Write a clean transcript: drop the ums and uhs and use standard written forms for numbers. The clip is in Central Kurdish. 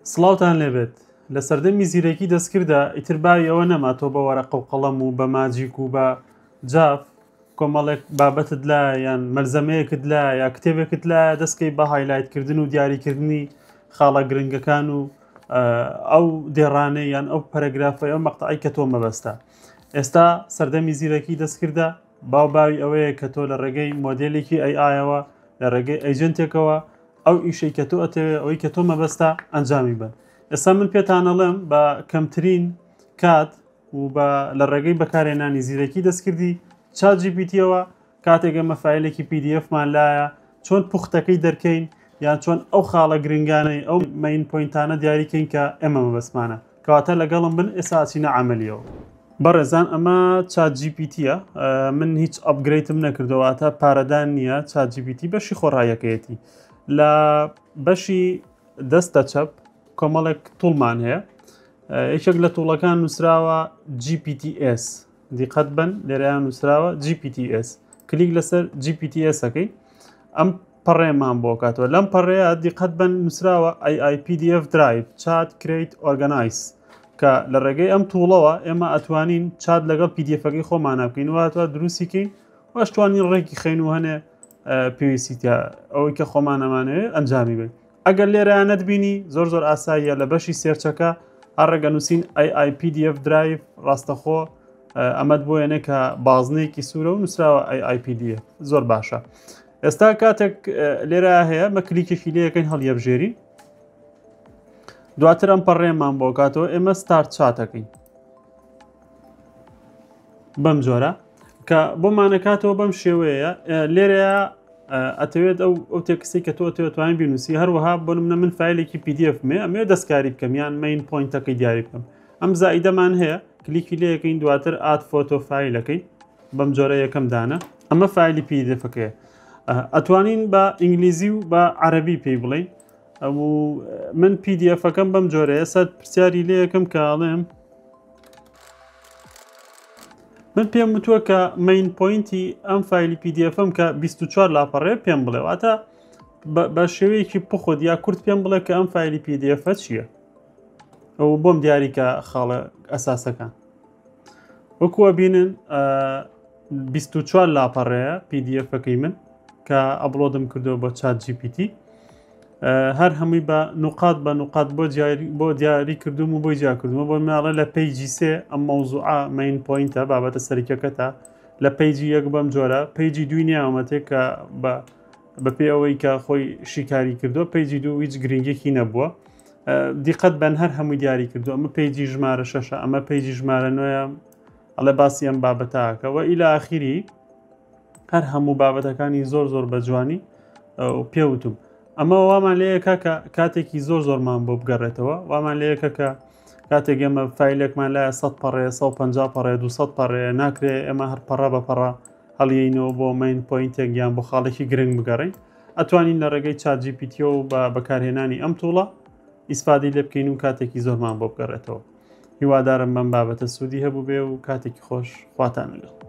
سڵاوتان لێبێت لە سەردەمی زیرەکی دەستکردە ئیتر باوی ئەوە نەما تۆ بە وەرەقە و قەڵەم و بە ماجیک و بە جاف کۆمەڵێک بابەتت لا یان مەلزەمەیەکت لا یا کتێبێکت لا دەستکەی بە highlight کردن و دیاریکردنی خاڵە گرنگەکان و ئەو دێڕانەی یان ئەو پەرەگرافە ئەو مەقتەعی کە تۆ مەبەستە ئێستا سەردەمی زیرەکی دەستکردە باو باوی ئەوەیە کە تۆ لە ڕێگەی مۆدێلێکی AI ەوە لە ڕێگەی agent ێکەوە ئەو ئیشەی کە تۆ ئەتەوێ ئەوەی کە تۆ مەبەستە ئەنجامی بن ئێستا من پێتان ئەڵێم بە کەمترین کات و بە لە ڕێگەی بەکارهێنانی زیرەکی دەستکردی ChatGPT یەوە کاتێک ئێمە فایلێکی PDF مان لایە چۆن پوختەکەی دەرکەین یان چۆن ئەو خاڵە گرنگانەی ئەو main point انە دیاریکەین کە ئێمە مەبەستمانە کەواتە لەگەڵم بن ئێستا ئەچینە عەمەلیەوە. بەڕێزان ئەمە ChatGPT یە من هیچ upgrade م نەکردەوە واتە پارەدان نییە ChatGPT بەشی خۆڕایەکەیەتی لە بەشی دەستە چەپ کۆمەڵێک tool مان هەیە یەکێک لە tool ەکان نووسراوە GPTs دیقەت بن لێرەیان نووسراوە GPTs کلیک لەسەر GPTs ەکەی ئەم پەڕێمان بۆ کاتەوە لەم پەڕەیە دیقەت بن نووسراوە AI PDF Drive Chat Create Organize کە لە ڕێگەی ئەم tool ەوە ئێمە ئەتوانین چات لەگەڵ PDF ەکەی خۆمانە بکەین واتوە دروستیکەین واشتوانین ڕێکی خەین و هەنێ پێویستی ئەوەی کە خۆمانەمانەوێ ئەنجامی بین ئەگەر لێرە نەتبینی زۆر زۆر ئاساییە لە بەشی search ەکە هەر ڕێگە نووسین AI PDF Drive ڕاستەخۆ ئەمەت بۆ یەنێ کە بازنەیەکی سوورە و نووسراوە AI PDF زۆر باشە ئێستا کاتێک لێرە هەیە مە کلیکێکی لەکەین هەڵیەبژێری دواتر ئەم پەڕێمان بۆ کاتەوە ئێمە start chat ەکەین بەم جۆرە کە بۆمانەکاتەوە بەم شێوەیە لێرەیە ئەتەوێت ئەو ئەو text ی کە تۆ ئەتەوێت توانین بینوسی هەروەها بۆ منە من فایلێکی PDF مێ ئەمێ دەستکاری بکەم یان main point ەکەی دیاری بکەم ئەم زائیدەمان هەیە کلیکی لەکەین دواتر add photo file ەکەی بەم جۆرە یەکەم دانە ئەمە فایلی PDF ەکەیە ئەتوانین بە ئینگلیزی و بە عەربی پێی بڵین ئەو من PDF ەکەم بەم جۆرەیە سەر پرسیاری لێ یەکەم کە ئەڵێم من پێم وتووە کە main point ی ئەم فایلی PDF م کە 24 لاپەڕێ پێم بڵێ واتە بە شێوەیەکی پوخت یا کورت پێم بڵێ کە ئەم فایلی PDF ە چییە ئەو بۆم دیاریکە خاڵە ئەساسەکان وەکووە بینن 24 لاپەڕەیە PDF ەکەی من کە upload م کردەوە بە ChatGPT هەر هەمووی بە نوقات بە نوقات بۆ دیاری بۆ دیاری کردوم و بۆی جیا کردومە بۆ مناڵە لە page ی سێ ئەم مەوزوعە main point ە بابەتە سەرکەکەتە لە page ی یەک بەم جۆرە page ی دوی نیامەتێک کە بە بەپێ ئەوەی کە خۆی شیکاری کردو page ی دوو هیچ گرنگێکی نەبووە دیقەت بن هەر هەمووی دیاری کردو ئەمە page ی ژمارە شەشە ئەمە page ی ژمارە نۆیە ئەڵێ باسی ئەم بابەتاکەوە ئیلا ئاخیری هەر هەموو بابەتەکانی زۆر زۆر بە جوانی پێوتم ئەمە وامان لەیەکە کە کاتێکی زۆر زۆرمان بۆ بگەڕێتەوە وامان لەیەکە کە کاتێک ئێمە فیلێکمان لای 100 پەڕێ 150 پەڕێ 200 پەڕێ ناکرێ ئێمە هەر پەڕە بە پەڕە هەڵیینەوە بۆ main point ێک یان بۆ خاڵێکی گرنگ بگەڕین ئەتوانین لە ڕێگەی ChatGPT ەوە بە بەکارهێنانی ئەم tool ە ئیسفادەی لێ بکەین و کاتێکی زۆرمان بۆ بگەڕێتەوە هیوادارم بەم بابەتە سوودی هەبوو بێ و کاتێکی خۆش خواتان لەگەڵ.